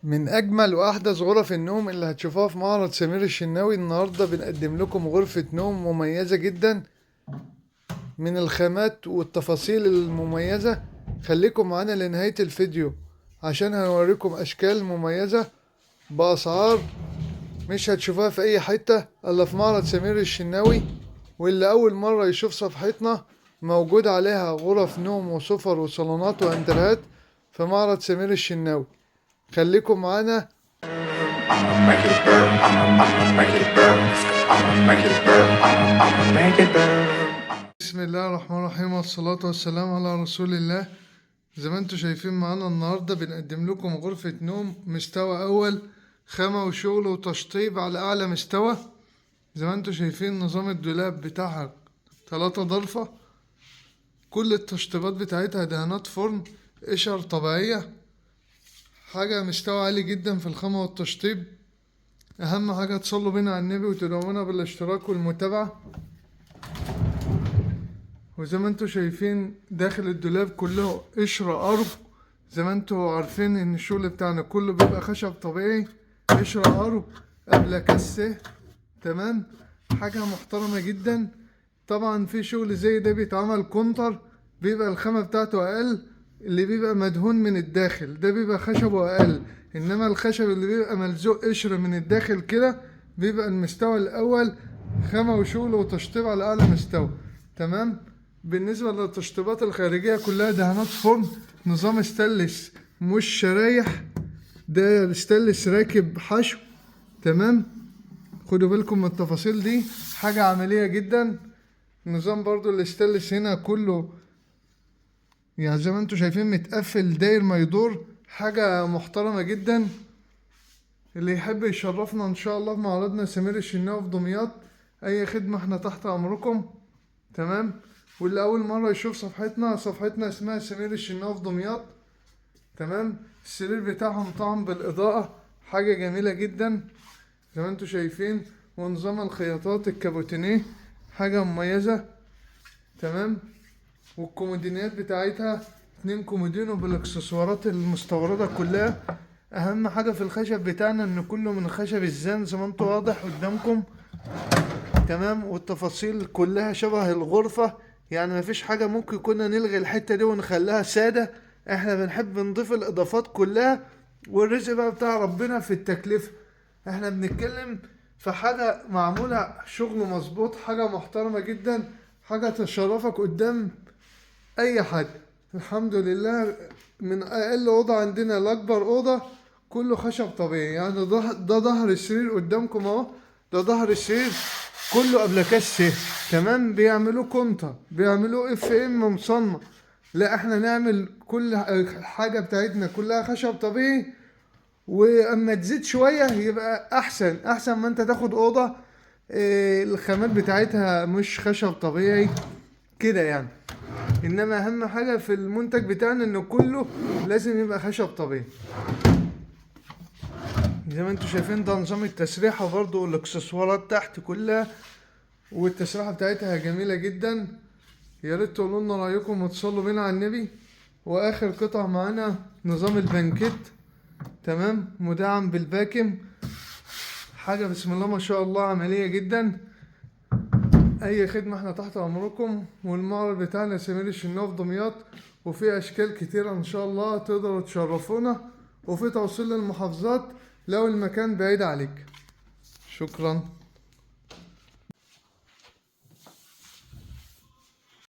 من أجمل وأحدث غرف النوم اللي هتشوفوها في معرض سمير الشناوي. النهاردة بنقدم لكم غرفة نوم مميزة جدا من الخامات والتفاصيل المميزة. خليكم معانا لنهاية الفيديو عشان هنوريكم أشكال مميزة بأسعار مش هتشوفوها في أي حتة إلا في معرض سمير الشناوي. واللي أول مرة يشوف صفحتنا موجود عليها غرف نوم وسفر وصالونات وانترهات في معرض سمير الشناوي. خليكم معانا. I'ma make it burn, I'ma make it burn, I'ma make it burn, I'ma make it burn. بسم الله الرحمن الرحيم، والصلاة والسلام على رسول الله. زي ما انتم شايفين معانا النهاردة بنقدم لكم غرفة نوم مستوى أول، خامة وشغل وتشطيب على أعلى مستوى. زي ما انتم شايفين نظام الدولاب بتاعها 3 ضرفة، كل التشطيبات بتاعتها دهانات فرن، قشر طبيعية، حاجة مستوى عالي جدا في الخامة والتشطيب. أهم حاجة تصلوا بينا على النبي وتدعمونا بالاشتراك والمتابعة. وزي ما انتوا شايفين داخل الدولاب كله قشرة أرض. زي ما انتوا عارفين ان الشغل بتاعنا كله بيبقى خشب طبيعي، قشرة أرض قبل كسه، تمام، حاجة محترمة جدا. طبعا في شغل زي ده بيتعمل كونتر، بيبقى الخامة بتاعته أقل، اللي بيبقى مدهون من الداخل ده بيبقى خشبه أقل، إنما الخشب اللي بيبقى ملزوق قشر من الداخل كده بيبقى المستوى الأول، خامة وشغل وتشطيب على أعلى مستوى، تمام. بالنسبة للتشطيبات الخارجية كلها دهانات فرن، نظام ستانلس مش شرايح، ده ستانلس راكب حشو، تمام. خدوا بالكم من التفاصيل دي، حاجة عملية جدا. نظام برضو الستانلس هنا كله زي ما انتوا شايفين متقفل داير ما يدور، حاجة محترمة جدا. اللي يحب يشرفنا ان شاء الله في معرضنا سمير الشناوي في دمياط، اي خدمة احنا تحت امركم، تمام. واللي اول مرة يشوف صفحتنا، صفحتنا اسمها سمير الشناوي في دمياط، تمام. السرير بتاعهم طعم بالاضاءة، حاجة جميلة جدا زي ما انتوا شايفين. ونظام الخياطات الكابوتينيه حاجة مميزة، تمام. والكومودينات بتاعتها 2 كومودينو بالاكسسوارات المستوردة كلها. اهم حاجة في الخشب بتاعنا ان كله من خشب الزان زي ما انتوا واضح قدامكم، تمام. والتفاصيل كلها شبه الغرفة، مفيش حاجة ممكن كنا نلغي الحتة دي ونخليها سادة، احنا بنحب نضيف الاضافات كلها، والرزق بقى بتاع ربنا في التكلفة. احنا بنتكلم في حاجة معمولة شغل مظبوط، حاجة محترمة جدا، حاجة تشرفك قدام اي حد. الحمد لله من اقل اوضة عندنا لاكبر اوضة كله خشب طبيعي. ده ظهر السرير قدامكم اهو، ده ظهر السرير كله ابلكاش سه، تمام. بيعملوه كونتا، بيعملوه اف ام مصنع، لا احنا نعمل كل حاجة بتاعتنا كلها خشب طبيعي. واما تزيد شوية يبقى احسن، احسن ما انت تاخد اوضة، الخامات بتاعتها مش خشب طبيعي كده. انما اهم حاجة في المنتج بتاعنا انه كله لازم يبقى خشب طبيعي. زي ما انتم شايفين ده نظام التسريحة برضو، والاكسسوارات تحت كلها، والتسريحة بتاعتها جميلة جدا. يا ريت تقولوا لنا رأيكم وتصلوا بينا على النبي. واخر قطعة معانا نظام البنكيت، تمام، مدعم بالباكم، حاجة بسم الله ما شاء الله عملية جدا. اي خدمة احنا تحت امركم. والمعرض بتاعنا سمير الشناوي في دمياط، وفي اشكال كتيرة ان شاء الله تقدروا تشرفونا، وفي توصيل للمحافظات لو المكان بعيد عليك. شكرا.